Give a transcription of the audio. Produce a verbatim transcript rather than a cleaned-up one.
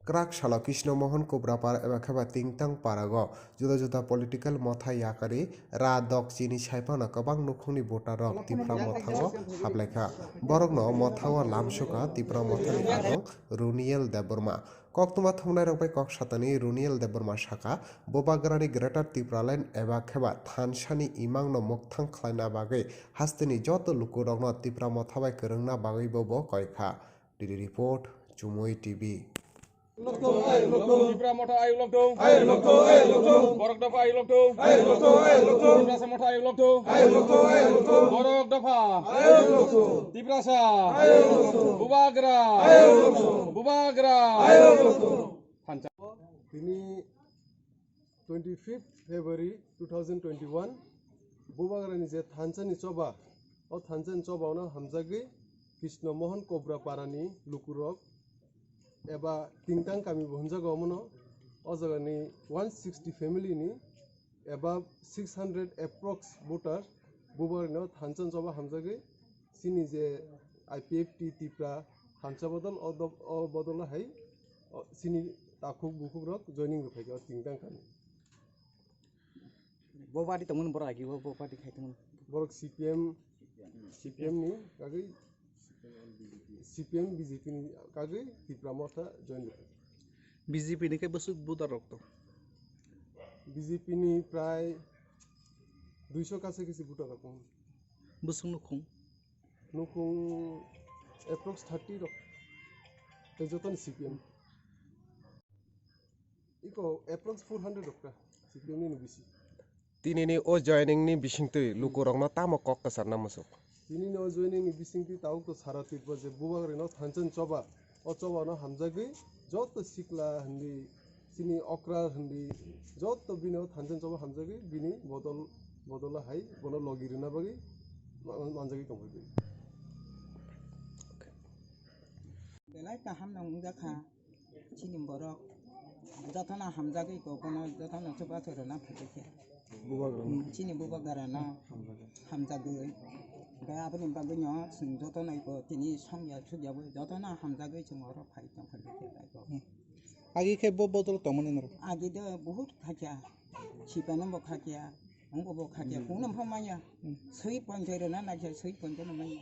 Kwrak salo Krishna Mohan Kubrapar eba khe ba Tingtang Parago juda juda political motha yakarwi ra dok chini sai phano kwbang nukhungni voter rok Tipra mothango hablaikha. Borokno mothango lamsukha Tipra mothani adong Runiel Debbarma. Koktwma thumnairok bai kok satani Runiel Debbarma sakha, Bubagrani Greater Tipraland eba khe ba thansani imangno mukthang khlaina bagwi hasteni joto lukurokno Tipra motha bai kwrwngna bagwi bo bo koikha. Daily Report, Chumui T V. Tipra motha ayuk lokthung. Borok dopha ayuk lokthung. Tiprasa motha ayuk lokthung. Borok dopha. Tiprasa. Bubagra. Bubagra. Tini twenty-fifth February two thousand twenty-one, Bubagrani je thansani choba, o thansani choba ono hamjagwi Krishna Mohan Kobra Parani lukurok eba Tingtang kami bo hwnjago omono, o jagani one sixty family ni eba six hundred approx voter Bubagrani o thansani choba hamjagwi chini je I P F T Tipra thansa bodol o do-, o bodol hai o chini takhuk bukhuk rok joining rok phaikha o Tingtang kami. Bo party tongmani borok agi bo, bo party khai tongmani. Borok C P M, C P M ni kagwi, C P M B J P ni kagwi Tipra Motha join rwkha. B J P ni khe bwswk voter rok to? B J P ni prai duiso kacha kachi voter rok tongo. Bwswk nukhung? Nukhung approx thirty rok. Tei joto ni C P M. Iko approx four hundred rok ta C P M ni bisi. Tini ni o joining ni bisingtwi lukurokno tamo kok kwcharna muchuk? Tini ni o joining ni bisingtwi tabuk to sara Tripura je Bubagrani thansani choba, o choba no hamjagwi joto sikla hindi, chini okra hindi, joto bini o thansani choba hamjagwi bini bodol, bodol hai bono logi rwna bagwi ma-, manjagwi tongphai. Belai kaham no wngjakha. Chini borok jotono hamjagwi kok bono jotono chubachu rwna phaibaikha. Bubagrano. Hmm, chini Bubagrano hamjagwi. Hamjagwi. Hwnkhe aboni bagwino chwng jotono iko tini songya sugya bo jotono hamjagwi chwng oro phai tong phaibaikha. Hmm. Agi khe bo bodol tongmani norok? Agi do bahut khakya. Sipano bo khakya. Wngbo bo khakya. Hmm. Kunu pho manya. Hmm. Swi ponchai rwna naikhe swi ponchai no manya.